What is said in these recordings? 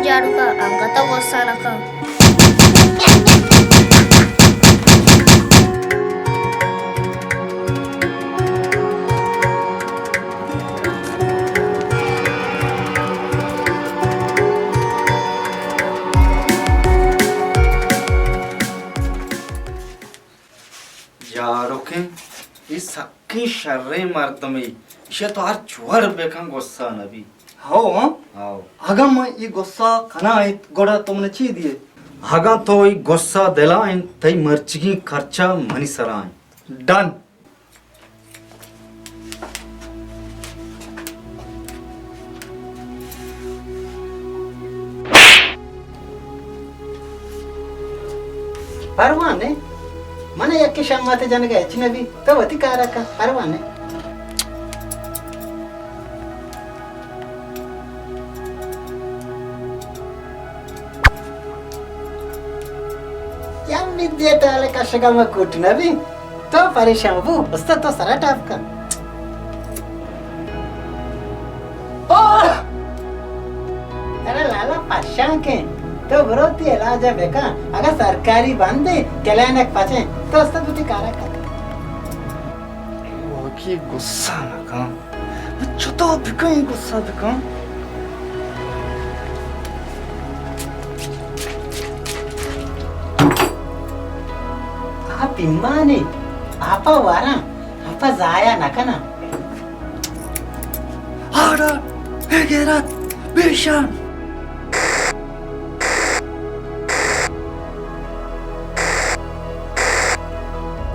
جاڑوکا، انگت غصہ نہ کن۔ جاڑوکیں، اے سکیں شریں مردمے، ایشی ءَ تو ہرچ وڑ بکن غصہ نہ بی۔ ہو، ہاں؟ ہو۔ اگاں من اے غصہ کناں انت، گڑا تو من چی دیئے؟ اگاں تو اے غصہ دلائیں، تئی مرچیگیں خرچہ منی سرا انت۔ ڈن۔ پرواہ نہ، من یکے شمات جنگ ءَ ہچ نہ بی، تو وتی کار ءَ کن، پرواہ نہ۔ یا میدی ٹال کشگ ءَ ما کوٹ نہ بی۔ تو پریشان بو، استاد تو سرا ٹاپ کن۔ اوہ! ترا لالا پشان کن، تو برو تی علاج ءَ بکن، اگاں سرکاری بندے کلینک پچیں، تو استاد وتی کارا کن۔ واقعی غصہ نہ کن۔ من چطور بکن، غصہ بکن؟ آپ ایمانے، آپا واراں، آپا ضائع نہ کناں۔ آڑا، بے غیرت، بے شان۔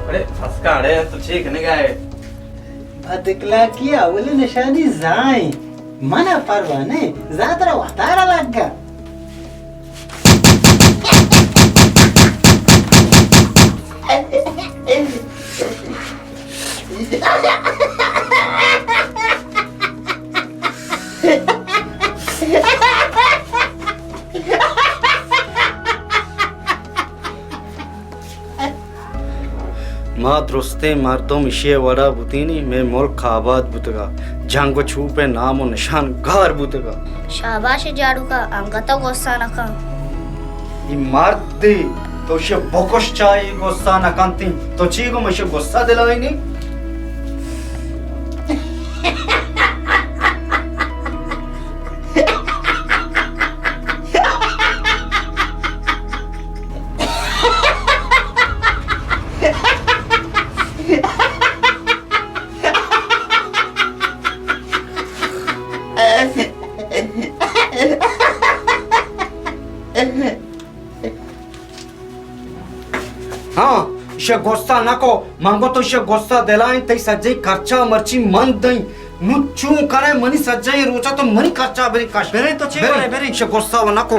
اڑے، پسکا اڑے، تو چی کنگا ئے؟ بد اخلاقی اولی نشانی زائیں۔ منا پرواہ نہ، زاترا وتارا لگا۔ ما درستیں مردم ایشی ءِ وڑا بوتینی، مئے ملک آباد بوتگا، جنگ و چوپ ءِ نام و نشان گار بوتگا۔ شاباش جاڑوکا، انگت غصہ نہ کن۔ ای مرد، تو ایشی بکش، چاہے غصہ نہ کنتی، تو چی گو مشی غصہ دلائینی؟ ہاں، ایشی غصہ نہ کو، من گو تو ایشی غصہ دلائیں، تئی سجے خرچہ مرچی من دئیں۔ نو چون کنے منی سجے روچا تو منی خرچہ بری کش۔ بریں تو چی بریں۔ برے، بریں۔ ایشی غصہ و نہ کو۔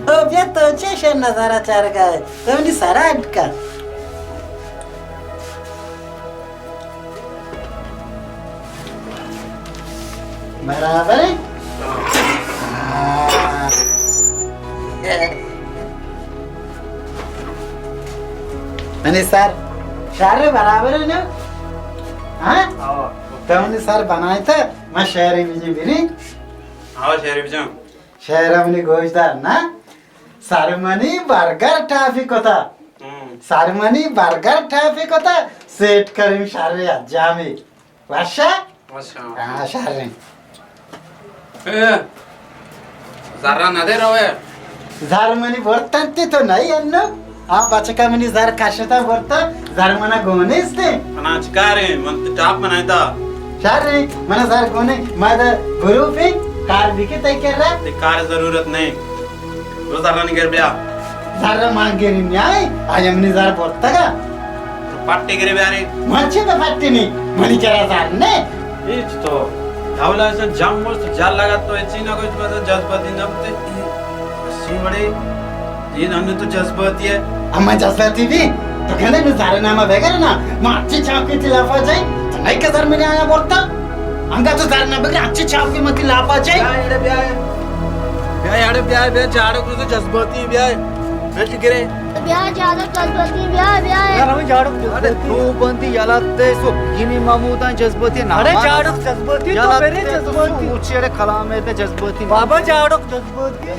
او بیا تو چے شے نظارہ چارگا ئے؟ تو منی سرا اٹکا۔ برابر ہے؟ منی سر، شر برابر ہے نا؟ ہاں؟ ہاں۔ تو منی سر بنائے تھا، میں شہری بجی بری۔ ہاں، شہری بجاں۔ شہر منی گوشدار نا، سر منی برگر ٹافی کتا۔ ہم۔ سر منی برگر ٹافی کتا، سیٹ کریم شر اجامی۔ وشا؟ وشا۔ ہاں، شر۔ اے، زرا نہ دے روے۔ زر منی برتنتی تو نہیں انو؟ آ بچکا منی زر کشتا برتا، زر منا گونے استے۔ منا چکارے، من تو ٹاپ بنائے تا۔ شر، منا زر گونے، ما دا گروپ ہے، کار بھی کے تئی کر رہا۔ تے کار ضرورت نہیں۔ رو زر نگر بیا۔ زر مان گری نیائے، آیا منی زر برتگا۔ پٹی گری بیاری۔ من چی دا پٹی نہیں، منی کرا زر نہیں۔ ہیچ تو۔ اولا ایسا جام مست جال لگا تو اچھی نہ کوئی، تمہارا جذباتی نہ بوتے۔ اسی بڑے، یہ ہم تو جذباتی ہے۔ اما جذباتی بھی، تو کہنے میں زر نامہ بغیر نا، میں اچھی چاپ کی تلافا جائی، تو نہیں کہ زر میں آیا بولتا۔ انگا تو زر نہ بغیر اچھی چاپ کی متی لاپا جائی۔ بیا اڑے بیا۔ بیا اڑے بیا، بیا جاڑو کو تو جذباتی بیا۔ بیٹھ گرے۔ بیا جاڑک جذباتی، بیا، بیا۔ یار، ہمیں جاڑک جذباتی۔ ارے تو بندی یلہ تے سو گینی محموداں جذباتی نام۔ ارے جاڑک جذباتی، تو یلہ میرے تے جذباتی۔ سو اچھے ارے کلام ہے تے جذباتی۔ بابا جاڑک جذباتی۔